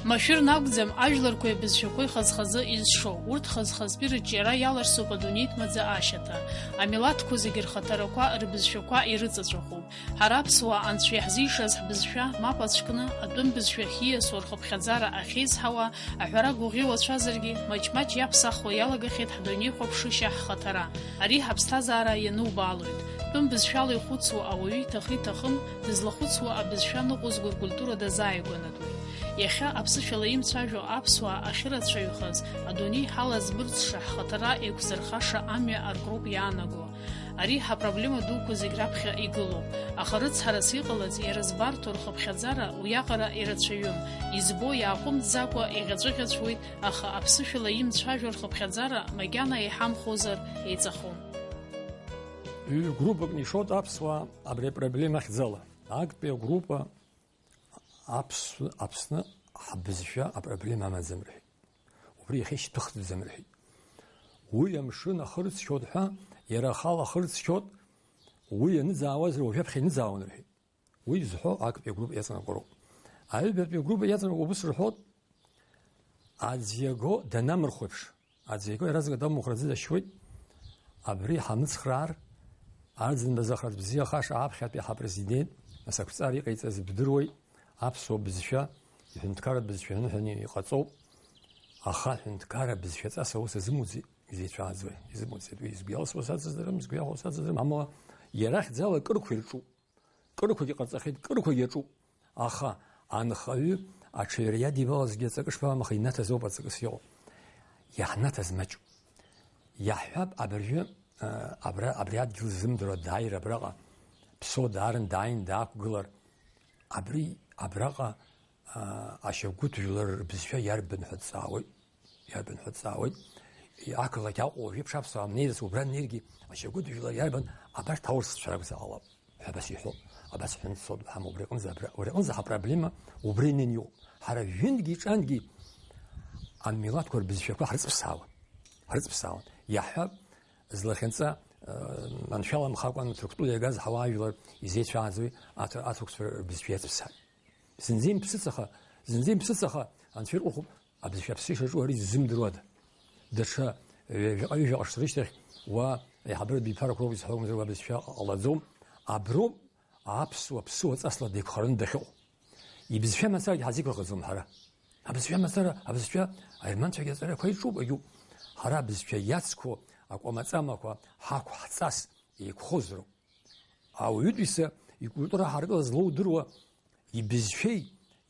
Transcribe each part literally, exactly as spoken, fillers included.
Машәырны акәӡам ажәларқәеи абызшәақәеи хаз-хазы изшо, урҭ хаз-хазтәи рыҿиара иаларсуп адунеитә маӡа ашьаҭа. Амилаҭқәа зегьы рхаҭарақәа, рбызшәақәа ирыҵаҵәахуп. Ҳара аԥсуаа анцәа иаҳзишаз ҳбызшәа мап ацәкны, атәым бызшәахь ииасуа рхыԥхьаӡара ахьеизҳауа, аҳәара гәыӷьы уацәазаргьы, маҷ-маҷ иаԥсахуа иалагахьеит ҳдунеихәаԥшышьа, ҳхаҭара. Ари ҳаԥсҭазаара ианубаалоит. Тәым бызшәала ихәыцуа ауаҩы иҭахы-иҭахым, дызлахәыцуа абызшәа ныҟәызго ркультура дазааигәанатәуеит. Иахьа аԥсышәала имцәажәо аԥсуаа ахьырацәаҩхаз, адунеи ҳалазмырӡша, ҳхаҭара еиқәзырхаша амҩа аркроуп иаанаго. Ари ҳапроблема дуқәа зегь раԥхьа игылоуп, аха рыцҳарас иҟалаз, иара збарҭоу рхыԥхьаӡара уиаҟара ирацәаҩым, избо иааҟәымҵӡакәа иӷьаҵәыӷьаҵәуеит, аха аԥсышәала имцәажәо рхыԥхьаӡара макьана иҳамхозар еиҵахон. Ҩ-группакны ишоит аԥсуаа абри апроблема ахьӡала. Актәи агруппа аԥс-, Аԥсны ҳбызшәа апроблема амаӡам рҳәеит. Убри иахьа ишьҭыхӡам рҳәеит. Уи амшын ахырцхьоит ҳәа, иара ахала ахырцхьоит, уи ианыӡаауазар уажәаԥхьа иныӡаауан рҳәеит. Уи зҳәо актәи агруппа иаҵанакуа роуп. Аҩбатәи агруппа иаҵанакуа убыс рҳәоит, аӡә иаго данамырхәеиԥш, аӡә иаго иаразнак дамыхәраӡеит, дашьуеит. Абри ҳамыцхраар, арӡынба зыхраҭ бзиахаша аԥхьатәи ҳапрезидент, нас ақәҵара иҟаиҵаз бдыруеит, аԥсуа бызшәа, иҳәынҭқарратә бызшәа ныҳәаны иҟаҵоуп, аха аҳәынҭқарра бызшәаҵас аус азымуӡеит, изеицәааӡои, изымуӡеит, уи изгәы иалсуа сацызарым, изгәы иахәо сацызарым, амала иара ахьӡала кырқәа ирҿуп. Кырқәагьы ҟарҵахьеит, кырқәагьы аҿуп. Аха анхаҩы аҽаҩра иадибалазгьы аҵакы шԥамам, аха инаҭаз ауп аҵакыс иҟоу. Иаҳнаҭаз маҷуп. Иаҳҳәап, абыржәы, а, абра, абри адгьыл ззымдыруа дааир абраҟа, Ԥсоу даарын, дааин даақәгылар, абри, абраҟа, а, ашьагәыҭ жәлар рбызшәа иарбан ҳәа дҵаауеит. Иарбан ҳәа дҵаауеит. Ақалақь Аҟәа уажәы еиԥш аԥсуаа мнеирц убра днеиргьы, ашьагәыҭ жәлар иарбан, абарҭ аурысцәа ракәзаалап ҳәа абас иҳәоуп. Абас ҳәа дцоит, ҳама убри аҟынӡа, абра, убри аҟынӡа ҳапроблема убри анын иоуп. Ҳара ҩынтәгьы ҿангьы амилаҭқәа рбызшәақәа ҳрыҵԥсаауан. Ҳрыҵԥсаауан. Иаҳҳәап, злахьынҵа, э, маншәаламхакәан Ҭырқәтәыла иагаз ҳауаажәлар изеицәааӡои аҭ-, аҭырқәцәа рбызшәа иацԥсааит. Зынӡа имԥсыц аха, зынӡа имԥсыц аха, анцәа ирҟәыхуп, абызшәа аԥсышьа аҿы уара иззымдыруада? Даҽа ҩажәаҟа-ҩажәаҟа шықәса рышьҭахь уа аиҳабыратә биԥарақәа роуп изҳәо акәымзар, уа абызшәа ҟалаӡом. Аброуп аԥсуа ԥсуа ҵасла деиқәхараны дахьыҟоу. Ибызшәа мацарагьы ҳазиқәырхаӡом ҳара. Абызшәа мацара, абызшәа аерманцәагьы аҵарақәа иҿуп, агьуп. Ҳара абызшәа иацқәоу акәамаҵамақәа ҳақә ҳҵас еиқәхозароуп. Ауаҩытәыҩса икультура ҳаракыла злоудыруа, ибызшәеи,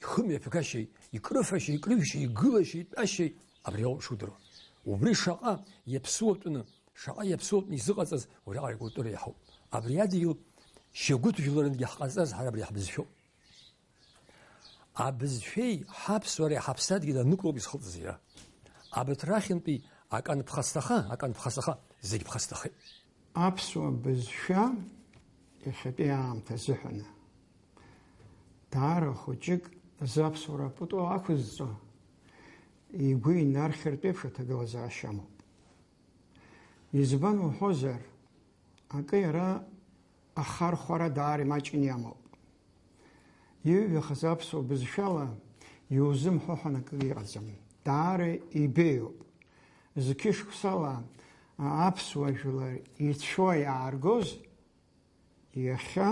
ихымҩаԥгашьеи, икрыфашьеи, икрыжәшьеи, игылашьеи, итәашьеи абри ауп шудыруа. Убри шаҟа иаԥсуатәны, шаҟа иаԥсуатәны изыҟаҵаз уараҟара икультура иаҳауп. Абри адгьыл шьагәыҭ жәларантәгьы ҳҟазҵаз ҳара абри ҳбызшәоуп. Абызшәеи ҳаԥсуареи ҳаԥсадгьыл анықәлоуп изхылҵыз иара. Абарҭ рахьынтәи акы анԥхасҭаха, акы анԥхасҭаха, зегь ԥхасҭахеит. Аԥсуа бызшәа иахьатәи аамҭа азыҳәаны даара хәыҷык зыԥсуара пату ақәызҵо, игәы инархьыртә еиԥш аҭагылазаашьа амоуп. Избан уҳәозар, акы иара ахархәара даара имаҷны иамоуп. Иҩбахаз аԥсуа бызшәала иузымҳәо ҳәа акгьы ыҟаӡам. Даара ибеиоуп. Зқьышықәсала аԥсуа жәлар ицәо иааргоз, иахьа,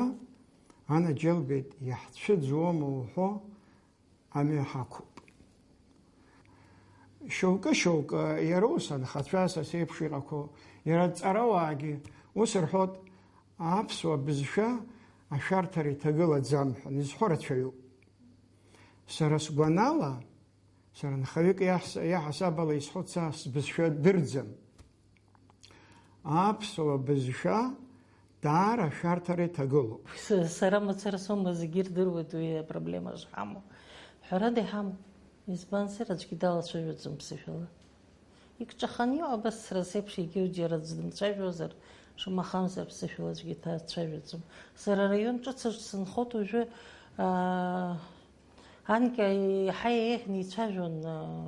анаџьалбеит, иаҳцәыӡуама уҳәо, амҩа ҳақәуп. Шьоукы-шьоукы, иара ус анхацәа са сеиԥш иҟақәоу, иара дҵарауаагьы ус рҳәоит, аԥсуа бызшәа ашәарҭара иҭагылаӡам ҳәа, изҳәо рацәаҩуп. Сара сгәанала, сара нхаҩык иаҳс-, иаҳасаб ала исҳәоит, са сбызшәа дырӡам. Аԥсуа бызшәа даара ашәарҭара иҭагылоуп. С-, сара мацара соума, зегьы ирдыруеит уи апроблема шҳамоу. Ҳәарада иҳамоуп. Избан, сара аӡәгьы далацәажәаӡом ԥсышәала. Икҿаханы иҟоу абас сара сеиԥш егьиу џьара аӡә дымцәажәозар, шамахамзар ԥсышәала аӡәгьы дацәажәаӡом. Сара араион ҿыц аҿы сынхоит уажәы, аа, анкьа иаҳа еиӷьны ицәажәон, аа,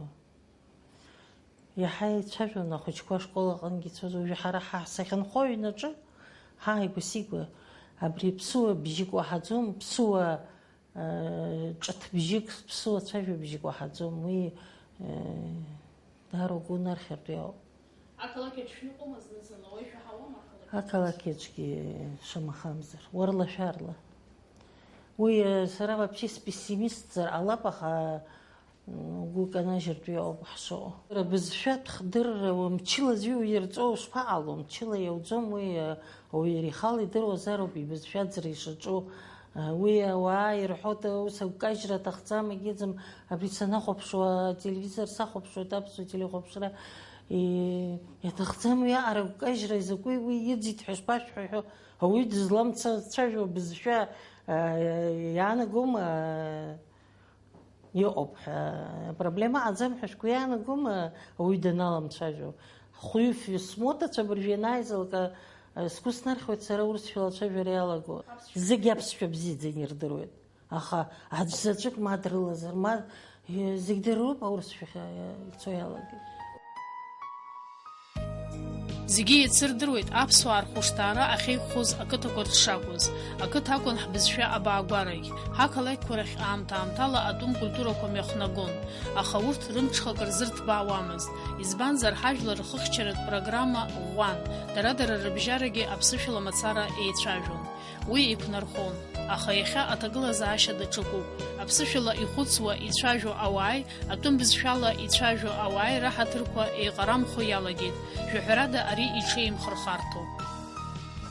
Иаҳа еицәажәон ахәыҷқәа ашкол аҟынгьы ицоз, уажәы ҳара ҳа сахьынхо аҩнаҿы, ҳааигәа-сигәа абри ԥсуа бжьык уаҳаӡом, ԥсуа Ҿыҭбжьык, ԥсуа цәажәабжьык уаҳаӡом, уи, э, даара угәы унархьыртә иоуп. Ақалақь аҿы шәныҟәома зны-зынла, уаҩ шәаҳауама ақалақь аҿы? Ақалақь аҿгьы шамахамзар, уарла-шәарла. Уи, э, сара вообще спессимистзар ҟалап, аха, м, угәы иканажьыртә иоуп ҳшыҟоу. Рыбызшәа ҭхдырра, мчыла аӡәы иуирҵәо шԥаҟало, мчыла иауӡом, уи, э, ауаҩы иара ихала идыруазароуп ибызшәа аӡра ишаҿу. Уи ауаа ирҳәоит, ус агәкажьра аҭахӡам, егьиӡам, абри санахәаԥшуа, ателевизор сахәаԥшуеит, аԥсуа телехәаԥшра, и-, иаҭахӡам уи аҟара агәкажьра, изакәи уи иӡит ҳәа шԥашәҳәо ҳәа, ауаҩы дызламцәажәо бызшәа, а, иаанагома, а, иҟоуп ҳәа, апроблема ыҟаӡам ҳәа шәгәы иаанагома, ауаҩы даналамцәажәо? Хәҩы-фҩы смоҭацәа абыржәы ианааизалак, а, сгәы снархьуеит сара урысшәала ацәажәара иалаго. Зегь аԥсшәа бзиаӡаны ирдыруеит. Аха аӡә заҵәык ма дрылазар, ма, э, зегь дыруп аурысшәахь, э, ицо иалагеит. Зегьы еицырдыруеит аԥсуаа рхәышҭаара ахьеиқәхоз ақыҭақәа рҿы шакәыз. Ақыҭа акәын ҳбызшәа абаагәарагь. Ҳақалақьқәа рахь аамҭа-аамҭала атәым культурақәа мҩахнагон, аха урҭ рымҽхак рзырҭбаауамызт, избанзар, ҳажәлар рхыхьчаратә программа ӷәӷәан, дара-дара рыбжьарагьы аԥсышәала мацара еицәажәон. Уи еиқәнархон, аха иахьа аҭагылазаашьа даҽакуп. Аԥсышәала ихәыцуа, ицәажәо ауааи, атәым бызшәала ицәажәо ауааи раҳаҭырқәа еиҟарамхо иалагеит. Жәаҳәарада, ари иҽеимхырхарҭоуп.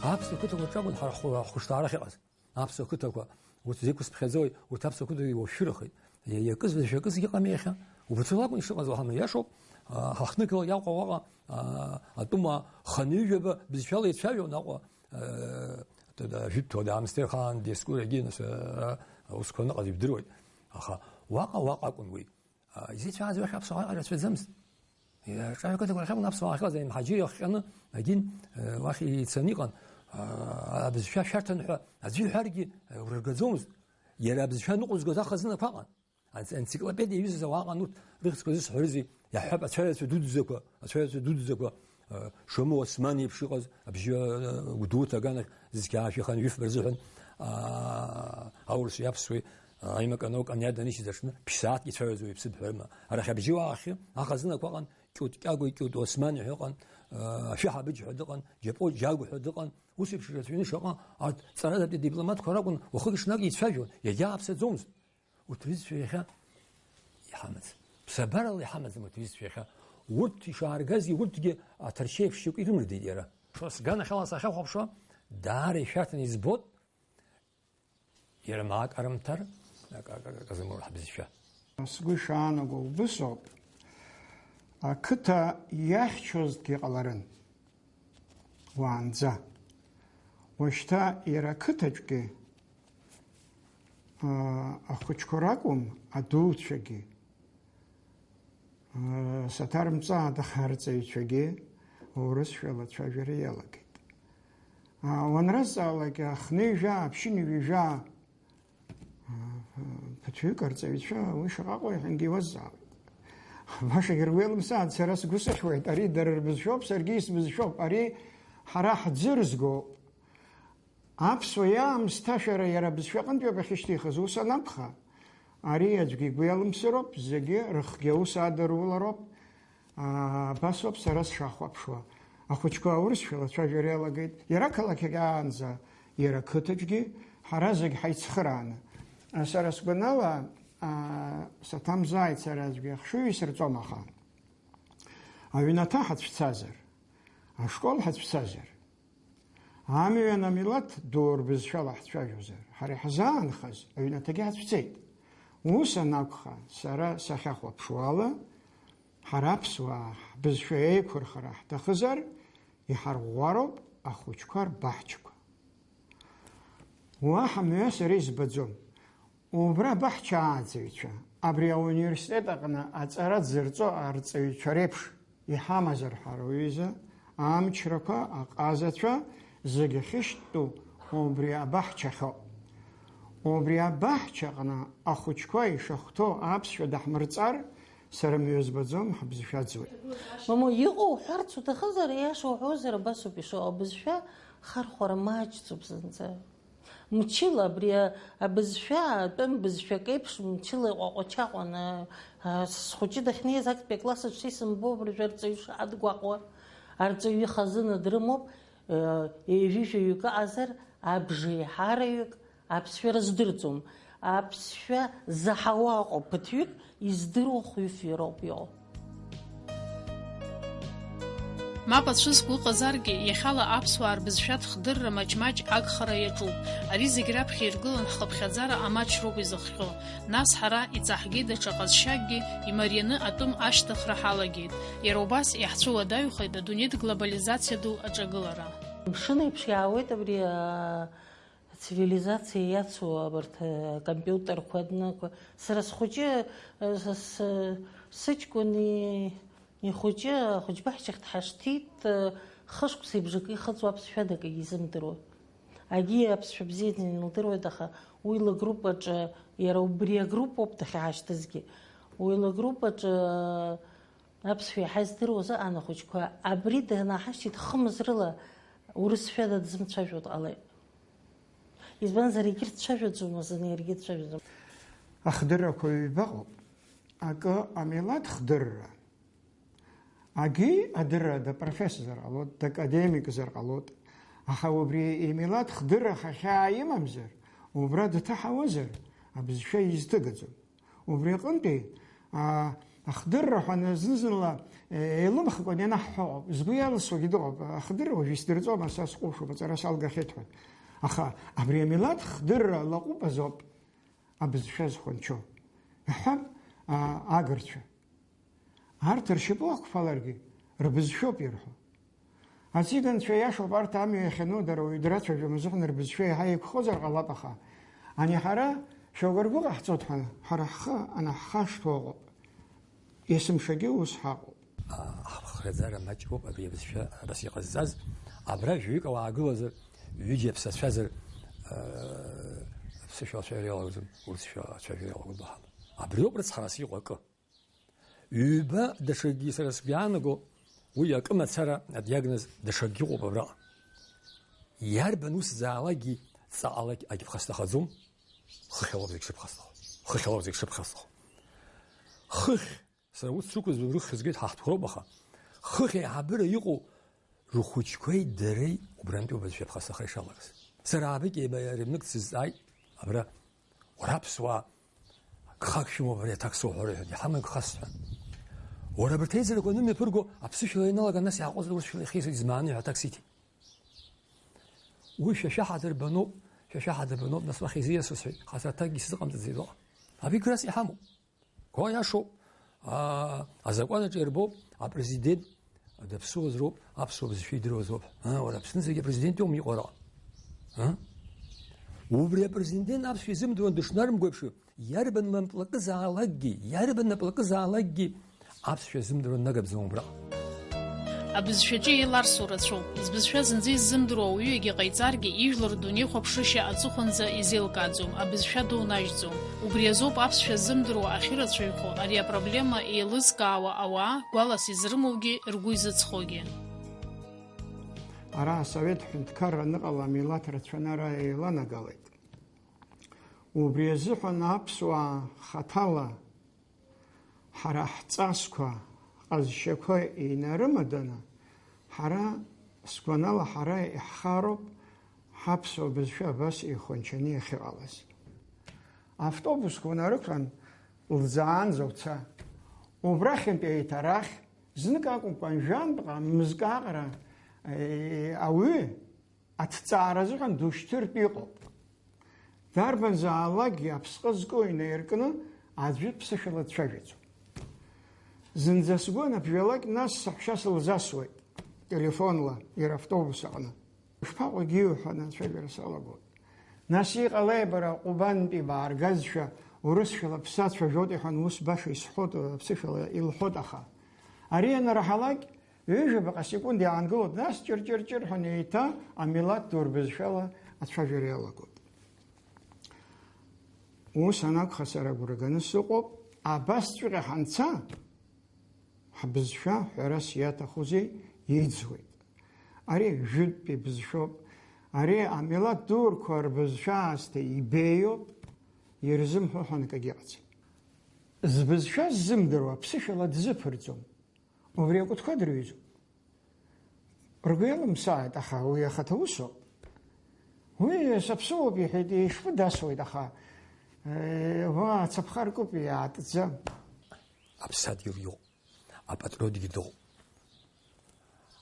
Аԥсуа қыҭақәа рҿы акәын ҳара ҳхәы-, ҳхәышҭаара ахьыҟаз. Аԥсуа қыҭақәа, урҭ зеиқәсԥхьаӡои, урҭ аԥсуа қыҭақәа иуашәшәырахеит. Иа-, иакыз, жәакызгьы ыҟами иахьа. Убарҭ рылакәын ишыҟаз, уаҳа иашоуп. А, ҳахҭнықалақь Аҟәа уаҟа, а, атәыма хынҩажәаба бызшәала ицәажәон Аҟәа, а, т-, т-, жәытәтәи аамсҭеи ахаан Диоскуриагьы, нас, а, аусқәа аныҟаз ибдыруеит. Аха уаҟа, уаҟа акәын уи. А, изеицәааз уахь аԥсуаа рацәаӡамызт. Иаҿаҩ ақыҭақәа рахь акәын аԥсуаа ахьыҟаз, имҳаџьыр иахҟьаны, агьын, э, уахь ицаны иҟан. А, абызшәа шәарҭан ҳәа аӡәы иҳәаргьы, э, урыргаӡомызт. Иара абызшәа ныҟәызгоз ахазынақәа ыҟан. Анц-, анциклопедиа иҩызаз ауаа ыҟан, урҭ рыхьӡқәа зысҳәарызеи, иаҳҳәап, ацәаҩацәа дуӡӡақәа, ацәаҩацәа дуӡӡақәа, э, Шома Осман иеиԥш иҟаз, абжьы, э, Гәдоуҭа аганахь зқьи аашәи хынҩажәи жәаф рзыҳәан, а, аурыси аԥсуеи, а, аимак анаука аниада анышьыз аҽны, ԥшь-сааҭк ицәажәаӡоу иԥсыԥҳәарыма? Арахь абжьы уаахьы, ахазынақәа ыҟан, Кьут Кьагәи Кьут Османи ҳәа ыҟан, а, Ашәаҳа Абыџь ҳәа дыҟан, Џьапо Џьагә ҳәа дыҟан, ус еиԥш рацәаҩны шаҟа, арҭ ҵарадатәи дипломатқәа ракәын, уахык-ҽнак ицәажәон, иагьааԥсаӡомызт. Урҭ рҩызцәа иахьа иҳамаӡам. Ԥсабарала иҳамаӡам урҭ рҩызцәа иахьа. Урҭ ишааргазгьы, урҭгьы аҭарчеиԥш шьоук ирымардеит иара. Сганахьала сахьахәаԥшуа, даара ишәарҭаны избоит, иара маак арымҭар, ак-, ак-, ак-, аказымур ҳбызшәа. Сгәы ишаанаго убыс ауп. Ақыҭа иахьчозҭгьы ҟаларын. Уаанӡа. Уашьҭа иара ақыҭаҿгьы, аа, ахәыҷқәа ракәым, адуцәагьы, аа, саҭарымҵаада арҵаҩцәагьы урысшәала ацәажәара иалагеит. Аа, уанразҵаалак, ахнеи жәаа, аԥшьыни ҩажәа, Ԥыҭҩык арҵаҩцәа уи шаҟа ыҟоу иаҳангьы иуазҵаауеит. Башагьы руеилымсааит, сара сгәы сыхьуеит, ари дара рбызшәоуп, саргьы исбызшәоуп, ари ҳара ҳӡы рызгоуп. Аԥсуа иаамсҭашәара иара абызшәа аҟынтәиоуп иахьышьҭихыз, ус анакәха, ари аӡәгьы игәы иалымсыроуп, зегьы рыхгьы аус адырулароуп. Аа, абас ауп сара сшахәаԥшуа. Ахәыҷқәа аурысшәала ацәажәара иалагеит. Иара ақалақь аҿаанӡа, иара ақыҭаҿгьы, ҳара зегь ҳаицхырааны. Сара сгәанала, аа, саҭамзааит сара аӡәгьы, ахшыҩ исырҵом аха. Аҩнаҭа ҳацәцазар, ашкол ҳацәцазар, амҩан амилаҭ ду рбызшәала ҳцәажәозар, ҳара иҳзаанхаз аҩнаҭагьы ҳацәцеит. Ус анакәха, сара сахьахәаԥшуала, ҳара аԥсуаа ҳбызшәа еиқәырхара ҳҭахызар, иҳарӷәӷәароуп ахәыҷқәа рбаҳчақәа. Уаҳа мҩа сара избаӡом. Убра абаҳча ааӡаҩцәа, абри ауниверситет аҟны аҵара дзырҵо арҵаҩцәа реиԥш иҳамазар ҳәа, рҩыза амчрақәа, аҟазацәа зегь ахьышьҭтәу убри абаҳчахьоуп. Убри абаҳчаҟны ахәыҷқәа ишахәҭоу аԥсшәа даҳмырҵар, сара мҩа збаӡом, ҳбызшәа ӡуеит. Мамоу, иҟоу уҳәарц уҭахызар, аиаша уҳәозар, абас ауп ишыҟоу, абызшәа хархәара маҷӡоуп зынӡа. Мчыла абри абызшәа, атәым бызшәак еиԥш, мчыла иҟәаҟәачаҟәан, а, а, схәыҷы дахьнеиз актәи акласс аҿы исымбо абыржәы арҵаҩы шаадгәаҟуа, арҵаҩы ихазына дрымоуп, э, ҩажәижәаҩык ыҟазар, абжеиҳараҩык аԥсшәа рыздырӡом. Аԥсшәа заҳауа ыҟоуп ԥыҭҩык, издыруа хәҩык иароуп иҟоу. Мап ацәызго ыҟазаргьы, иахьала аԥсуаа рбызшәатә хдырра маҷ-маҷ агхара иаҿуп. Ари зегь раԥхьа иргылан ҳхыԥхьаӡара амаҷроуп изыхҟьо. Нас ҳара иҵаҳгеит даҽа ҟазшьакгьы, имарианы атәым ашьҭыхра ҳалагеит. Иара убас иаҳцәыуадаҩхеит адунеитә глобализациа ду аҿагылара. Мшын еиԥш иаауеит абри, аа, ацивилизациа иацу абарҭ, аа, акомпиутерқәа, аднықәа. Сара схәыҷы, аа, с-, с-, сыҷкәыни ихәыҷы ахәыҷбаҳчахь дҳашьҭит, аа, хышықәса ибжакы ихыҵуа аԥсшәа дакагьы изымдыруа. Агьи аԥсшәа бзиаӡаны илдыруеит, аха уи лыгруппаҿы, иара убри агруппоуп дахьаҳашьҭызгьы. Уи лыгруппаҿы, аа, аԥсшәа иаҳа издыруаз ыҟан ахәыҷқәа, абри данаҳашьҭит хымз рыла урысшәа дадзымцәажәо дҟалеит. Избанзар, егьырҭ цәажәаӡом азын, иаргьы дцәажәаӡом. Ахдыррақәа ҩба ыҟоуп. Акы амилаҭ хдырра. Агьи адырра дапрофессорзар ҟалоит, дакадемикзар ҟалоит. Аха убри имилаҭ хдырра хахьаа имамзар, убра дҭаҳауазар, абызшәа изҭыгаӡом. Убри аҟынтәи, аа, ахдырра ҳәа зны-зынла, е, еилымхкәан ианаҳҳәо ыҟоуп. Згәы иалсуагьы дыҟоуп, ахдырра уажә исдырҵом, са сҟәышуп, аҵара салгахьеит ҳәа. Аха абри амилаҭ хдырра лаҟәыԥ азоуп абызшәа зхәанчо. Иаҳҳәап, аа, агырцәа. Арҭ ршьапы уақәԥаларгьы, рбызшәоуп ирҳәо. Аҵигынцәа иашоуп, арҭ амҩа иахьану дара уаҩ драцәажәом азыҳәан рбызшәа еиҳа еиқәхозар ҟалап, аха ани ҳара шьоук ргәы ҟаҳҵоит ҳәа, ҳара ҳхы анаҳхашҭуа ыҟоуп. Есымшагьы ус ҳаҟоуп. Ҳхыԥхьаӡара маҷроуп абри абызшәа абас иҟазҵаз. Абра жәаҩык ауаагылазар, ҩыџьа иаԥсацәазар, аԥсышәа ацәажәара иалагӡам, урысшәа ацәажәара иалагоит баҳап. Абриоуп рыцҳарас иҟоу акы. Ҩба даҽакгьы сара сгәы иаанаго, уи акы мацара адиагноз даҽакгьы ыҟоуп абраҟа. Иарбан усзаалакгьы ҵаҟалак агьыԥхасҭахаӡом, хыхь ауп зегь шыԥхасҭахо. Хыхь ауп зегь шыԥхасҭахо. Хыхь, сара урҭ срықәызбом, рыххь згеит ҳахәҭқәа роуп, аха хыхь аиҳабыра иҟоу рхәыҷқәеи дареи убрантәи убызшәа ԥхасҭахара ишалагаз. Сара аабыкь еиба рымнык дсызҵааит, абра, уара аԥсуаа, гхак шәымоуп, ари аҭак соуҳәар, иҳәан, иаҳа мҩа гхасҭәан. Уара абарҭ аизарақәа анымҩаԥырго, аԥсышәала ианалага, нас иааҟәыҵ, урысшәала ихьеисоит, измааноу ҳәа аҭак сиҭеит. Уи шәа шәаҳа дырбаноуп, шәа шәаҳа дырбаноуп, нас уахь изиасуа сҳәеит, хацәа аҭакгьы сзыҟамҵаӡеит уаҟа. Абри грас иҳамоуп. Қәа иашоуп. Аа, азакәан аҿы иарбоуп, апрезидент даԥсуазароуп, аԥсуа бызшәа идыруазароуп. Аа, уара, Аԥсны зегьы апрезидент иоума иҟоу араҟа? Аа? Убри апрезидент аԥсшәа изымдыруан дышнарымго еиԥш, иарбан маплакызаалакгьы, иарбан наплакызаалакгьы аԥсшәа зымдыруа днагамзароуп убраҟа. Абызшәаҿы еиларсу рацәоуп. Збызшәа зынӡа иззымдыруа ауаҩы егьа ҟаиҵаргьы, ижәлар рдунеихәаԥшышьа аҵыхәанӡа изеилкааӡом, абызшәа дунажьӡом. Убри азоуп аԥсшәа ззымдыруа ахьырацәаҩхо, ари апроблема еилызкаауа ауаа гәалас изрымоугьы ргәы изыҵхогьы. Ара асовет ҳәынҭқарра аныҟала амилаҭ рацәанара еиланагалеит. Убри азыҳәан аԥсуаа хаҭала ҳара ҳҵасқәа, ҳҟазшьақәа инарымаданы, ҳара, сгәанала, ҳара иаҳхароуп ҳаԥсуа бызшәа абас ихәанчаны иахьыҟалаз. Автобусқәа унарықәлан, лӡаанӡа уца. Убрахьынтә еиҭа арахь, знык акәымкәан, жәантәҟа, мызкы аҟара, е, ауаҩы аҭҵаара азыҳәан душьҭыртә иҟоуп. Дарбанзаалакгьы аԥсҟы зку инаиркны аӡәы ԥсышәала дцәажәаӡом. Зынӡа сгәы анабжьалак, нас саҳәшьа сылзасуеит, телефонла, иара автобус аҟны. Ушԥаҟоу, егьиуҳәан ацәажәара салагоит. Нас иҟалеи бара, Ҟәбантәи бааргазшәа, урысшәала бсацәажәоит, иҳәан, ус баша исҳәоит, аԥсышәала илҳәоит, аха ари анраҳалак, ҩажәабаҟа секунд иаангылоит, нас ҷыр-ҷыр-ҷыр ҳәа еиҭа амилаҭ ду рбызшәала ацәажәара иалагоит. Ус анакәха, сара агәра ганы сыҟоуп, абасҵәҟьа ҳанца, ҳбызшәа, ҳәарас иаҭахузеи, иӡуеит. Ари жәытәтәи бызшәоуп, Ари амилаҭ дуқәа рбызшәа аасҭа ибеиоуп, ирзымҳәо ҳәа акгьы ыҟаӡам. Збызшәа ззымдыруа ԥсышәала дзыԥырҵом. Убри акәытқәа дырҩызоуп. Ргәы иалымсааит, аха уи ахаҭа усоуп. Уи саԥсыуоуп иҳәеит, ишԥыдасуеит, аха, э, уа, ацаԥха ркуп, иаатӡам. Аԥсадгьыл иҟоуп, апатриотгьы дыҟоуп.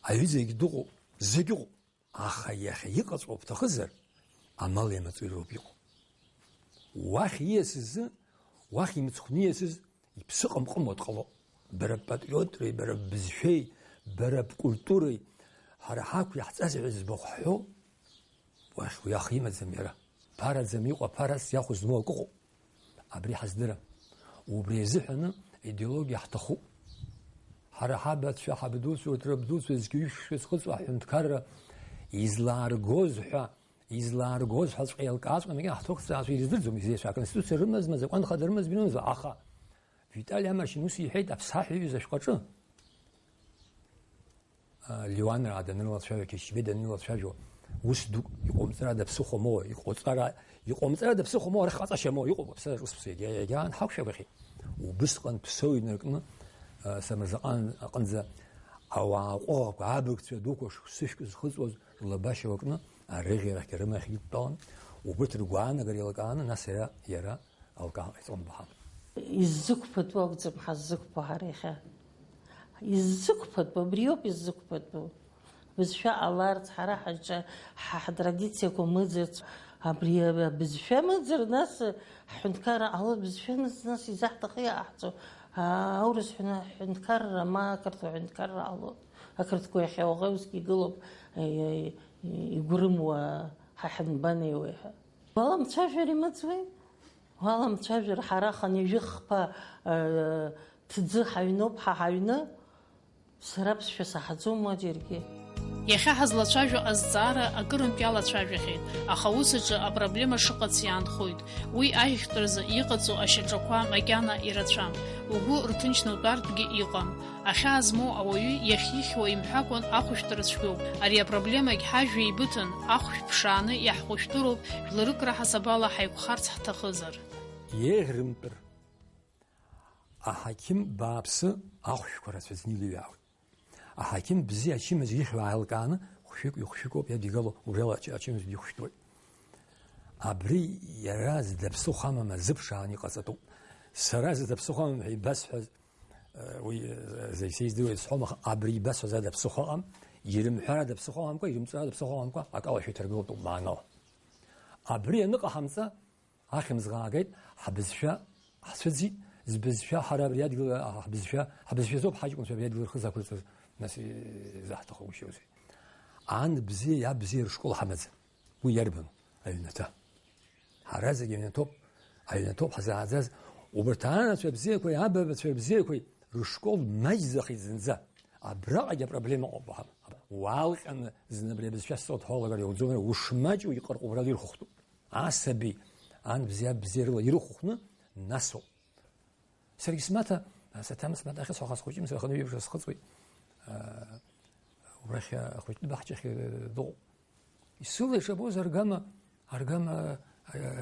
Аҩызагьы дыҟоуп, зегь ыҟоуп. Аха иахьа иҟаҵәҟьоу бҭахызар, амал иамаҵуроуп иҟоу. Уахь ииасыз, уахь имцхәны ииасыз иԥсы ҟымҟымуа дҟалоит. Бара бпатриотреи, бара ббызшәеи, бара бкультуреи, ҳара ҳақәиаҳҵазеи ҳәа зыӡбахә ҳҳәо, уахь уи аха имаӡам иара. Ԥараӡам иҟоу, аԥарас иахәо змоу акы ыҟоуп. Абри ҳаздырам. Убри азыҳәаны идеологиа ҳҭахуп. Ҳара ҳабацәа, ҳабдуцәа, урҭ рабдуцәа зқьи жәшәи зхыҵуа аҳәынҭқарра излааргоз ҳәа, излааргоз ҳәаҵәҟьа еилкааҵәҟьа макьана ҳҭоурыхҭҵааҩцәа ирыздырӡом, изеицәа аконституциа рымазма, азакәанха дырмазма, иҩнамызма, аха Витали Амаршьан ус иҳәеит аԥсҳаҳәаҩы изы ашәҟәаҿы. Леуанраа данрылацәажәо, Қьечбеи данрылацәажәо, ус дук иҟоумҵарада ԥсыхәа моуа, иҟоуҵара, иҟоумҵарада ԥсыхәа моуа, арахь ҟаҵашьа моуа, иҟоуп аԥсадгьыл ус, егьа, егьаан ҳақәшәақәахьеит. Убысҟан ԥсоу инаркны, а, Самырзаҟан аҟынӡа ауаа ҟәыӷақәа, абыргцәа дуқәа шықәсышәк зхыҵуаз рлабашьа уакны, арыӷьарахьгьы рымахь идтәалан, убырҭ ргәаанагара еилкааны, нас иара, иара Алкаа ҟаиҵон баҳа. Иззықәԥатәу акәӡам ҳаззықәԥо ҳара иахьа. Иззықәԥатәу, абриоуп иззықәԥатәу. Бызшәа ҟаларц, ҳара ҳаҿа, ҳа, ҳтрадициақәа мыӡырц, абри абызшәа мыӡыр, нас ҳҳәынҭқарра ҟалоит, бызшәа мыӡ, нас изаҳҭахи иҟаҳҵо? А, аурыс ҳәын-, ҳҳәынҭқарра ма ақырҭуа ҳәынҭқарра ҟалоит. Ақырҭқәа иахьа уаӷа усгьы игылоуп, е, е, игәрымуа, ҳа ҳанбанеиуеи ҳәа. Уаламцәажәар имыӡуеи? Уаламцәажәар, ҳара хынҩажәи хԥа, э, ҭӡы ҳаҩноуп, ҳа ҳаҩны, сара аԥсшәа саҳаӡом уа џьаргьы. Иахьа ҳазлацәажәо азҵаара акырынтә иалацәажәахьеит, аха аус аҿы апроблема шыҟац иаанхоит. Уи ажәтәразы иҟаҵоу ашьаҿақәа макьана ирацәам. Угәы рҭынчны утәартәгьы иҟам. Ахьаа змоу ауаҩы иахьихьуа имҳәакәан ахәышәтәра цәгьоуп. Ари апроблемагь ҳажәа еибыҭан, ахәшә ԥшааны иаҳхәышәтәыроуп, жәларык раҳасабала ҳаиқәхарц ҳҭахызар. Еиӷьымтәыр, аҳақьым бааԥсы ахәшәқәа рацәаӡаны илеиҩаауеит. Аҳақьым бзиа ачымазаҩ ихьуа аилкааны, хәшәык-ҩ-хәшәыкоуп иадигало, убриала ачы-, ачымазаҩ дихәышәтәуеит. Абри иара зда ԥсыхәа амам азыԥшааны иҟаҵатәуп. Сара зда ԥсыхәа амам ҳәа ибасҳәаз, э, уи, э, зегь сеиздыруеит сҳәом, аха абри ибасҳәаз ада ԥсыхәа ыҟам, ирымҳәар ада ԥсыхәа ыҟамкәа, ирымҵәар ада ԥсыхәа ыҟамкәа, акала шәеиҭаргылатәуп маанала. Абри аныҟаҳамҵа, ахьымӡӷ аагеит, ҳбызшәа ҳцәыӡит, збызшәа ҳара абри адгьыл, ҳбызшәа, ҳбызшәазоуп ҳаҷкәынцәа абри адгьыл рхы зақәырҵаз, нас изаҳҭахыгәышьоузеи? Ан бзиа, иаб бзиа рышкол ҳамаӡам. Уи иарбану? Аҩнаҭа. Ҳара зегьы аҩнаҭоуп, аҩнаҭоуп ҳзааӡаз. Убарҭ анацәа бзиақәеи абабацәа бзиақәеи рышкол маҷӡахеит зынӡа. Абраҟагь апроблема ыҟоуп, уаалҟьаны зны абри абызшәа сҵоит ҳәа уалагар иауӡом, ушмаҷу иҟырҟубрала ирхәыхәтәуп. Асаби ан бзиа, бзиа рыла ирыхәхәны насоуп. Саргьы смаҭа, саҭамыз смаҭа ахьысҳәо аха схәыҷым, сара хынҩажәа схыҵуеит. Убрахь ахәыҷтәы баҳчахь дыҟоуп. Сыла ишабоз аргама, аргама,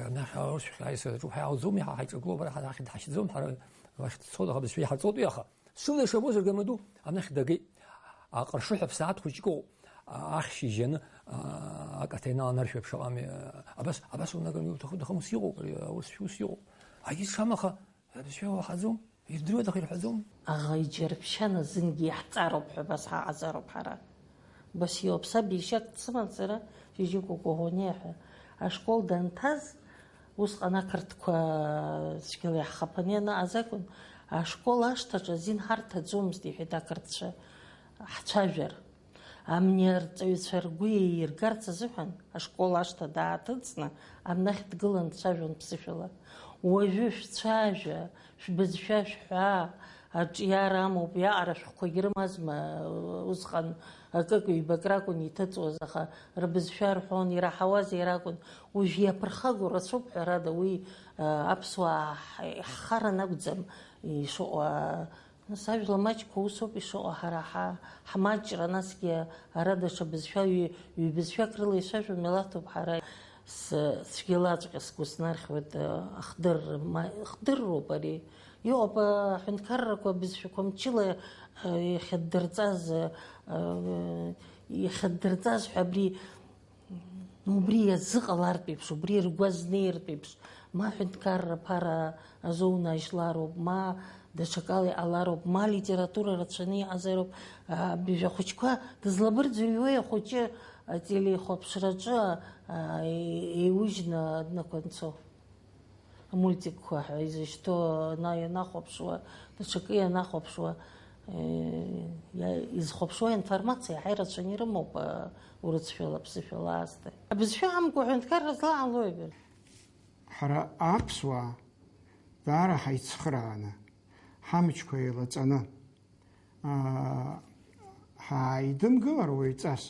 анахь аурысшәахь аиасыр аҿуп ҳәа иаауӡом, иаҳа ҳаиҿагылоуп, ара ҳахь дҳашьӡом, ҳара уахь дцоит, аха бызшәа иҳарҵоит уи, аха сыла ишабоз аргама ду анахь дагеит. Аҟыршыҳәа ԥсаатә хәыҷык ыҟоуп, ахьшь ижьаны, акаҭа иналанаршәып шаҟами, абас, абас унаганы иуҭаху, ҭахым ус иҟоуп, ари аурысшәа ус иҟоуп. Агьы сшамаха, абызшәа уаҳаӡом, ирдыруеит, аха ирҳәаӡом. Аӷа иџьарԥшьан азынгьы иаҳҵароуп ҳәа абас ҳаҟазароуп ҳара. Убас иоуп, саб ишьак дсыман сара, Ҷыҷыкәа Коӷониа ҳәа. Ашкол данҭаз, усҟан ақырҭқәа цәгьала иаҳхаԥаны ианыҟаз акәын, ашкол ашҭаҿы азин ҳарҭаӡомызт, иҳәеит ақырҭцәа, ҳцәажәар. Амни арҵаҩцәа ргәы еииргарц азыҳәан, ашкол ашҭа дааҭыҵны, амнахь дгылан дцәажәон ԥсышәала. Уажәы шәцәажәа, шәбызшәа шәҳәа, аҿиара амоуп, иаҟара шәҟәқәагьы рымазма, усҟан акык-ҩбак ракәын иҭыҵуаз, аха рбызшәа рҳәон, ираҳауаз иара акәын. Уажә иаԥырхагоу рацәоуп, ҳәарада, уи, а, аԥсуаа ҳ-, ҳхаран акәӡам ишыҟоу, а, Нас ажәла маҷқәа усоуп ишыҟоу, ҳара ҳа-, ҳмаҷра, насгьы ара даҽа бызшәа, ҩ-, ҩбызшәак рыла ишәажәо милаҭуп ҳара. С-, цәгьалаҵәҟьа сгәы снархьуеит, э, ахдырра ма-, хдырроуп ари. Иҟоуп, э, аҳәынҭқаррақәа бызшәақәа мчыла, э, иахьаддырҵаз, э, э, иахьаддырҵаз ҳәа абри, убри иазыҟалартә еиԥш, убри ргәы азнеиртә еиԥш, ма аҳәынҭқарра аԥара азоунажьлароуп, ма даҽакала иҟалароуп, ма литература рацәаны иҟазароуп. А, абыржә ахәыҷқәа дызлабырӡырҩуеи ахәыҷы ателехәаԥшраҿы, а, е-, еиужьны аднақәа анцо? Амультикқәа ҳәа изышьҭоу ана-, ианахәаԥшуа, даҽакы ианахәаԥшуа, э, иа-, изхәаԥшуа информациа иаҳа ирацәаны ирымоуп, а, урысшәала, аԥсышәала аасҭа. Абызшәа амкәа аҳәынҭқарра злаҟалои абри? Ҳара аԥсуаа даара ҳаицхырааны, ҳамчқәа еилаҵаны, аа, ҳааидымгылар уаҩҵас,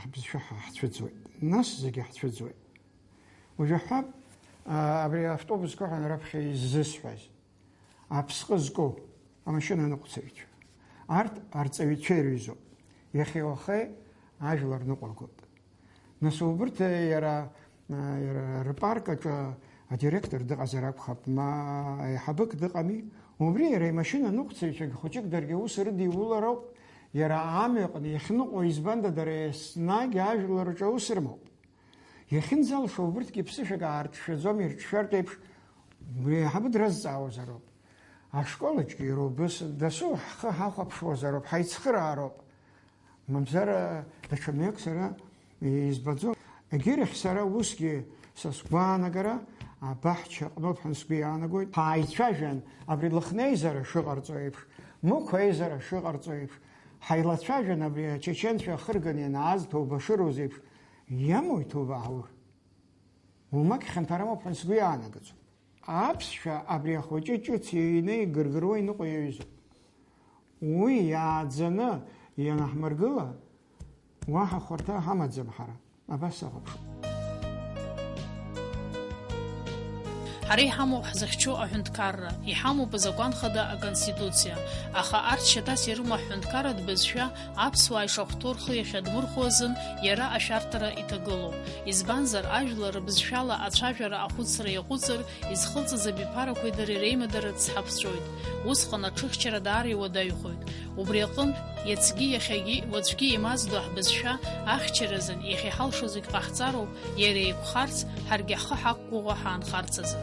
ҳбызшәа ҳа-, ҳцәыӡуеит, нас зегьы ҳцәыӡуеит. Уажә аҳәап, аа, абри автобусқәа ҳәа раԥхьа иззысҳәаз, аԥсҟы зку амашьына аныҟәцаҩцәа, арҭ арҵаҩцәа ирҩызоуп, иахьеи уахеи ажәлар ныҟәыргоит. Нас убырҭ, иара, иара рпарк аҿы адиректор дыҟазар акәхап, ма аиҳабык дыҟами. Убри иара имашьына ныҟәцаҩцәагь хәыҷык даргьы аус рыдиулароуп, иара амҩаҟны иахьныҟәо, избанда дара еснагь ажәлар рҿы аус рымоуп. Иахьынӡалшо убырҭгьы ԥсышәак аарҿшәаӡом, ирҿшәартә еиԥш, убри аиҳабы дразҵаауазароуп. Ашкол аҿгьы иара убыс, дасу ҳхы ҳахәаԥшуазароуп, ҳаицхыраароуп. Мамзар, даҽа мҩак сара избаӡом. Егьирахь сара усгьы са сгәаанагара абаҳча аҟноуп ҳәа сгәы иаанагоит. Ҳааицәажәан, абри лыхнеизара шыҟарҵо еиԥш, мықә еизара шыҟарҵо еиԥш, ҳаилацәажәан, абри ачеченцәа ахырганы ианааз ҭоуба шыруз еиԥш, иамоу иҭоуба ааур? Уамак хьанҭарамоуп ҳәа сгәы иаанагаӡом. Аԥсшәа абри ахәыҷы ҿыц иҩны игыргыруа иныҟәо иаҩызоуп. Уи иааӡаны ианаҳмыргыла, уаҳа хәарҭа ҳамаӡам ҳара. Абас сахәаԥшуп. Ҳара иҳамоуп ҳзыхьчо аҳәынҭқарра, иҳамоуп азакәан хада аконституциа, аха арҭ шьаҭас ирымоу ҳҳәынҭқарратә бызшәа аԥсуаа ишахәҭоу рхы иахьадмырхәо азын иара ашәарҭара иҭагылоуп. Избанзар, ажәлар рыбызшәала ацәажәара, ахәыцра иаҟәыҵыр, изхылҵыз абиԥарақәеи дареи реимадара цҳаԥҵәоит. Усҟан аҽыхьчара даара иуадаҩхоит. Убри аҟынтә, иацгьы, иахьагьы, уаҵәгьы еимаздо ҳбызшәа ахьчаразын иахьа иҳалшо зегь ҟаҳҵароуп, иара еиқәхарц, ҳаргьы ҳхы ҳақәгәыӷуа ҳаанхарц азы.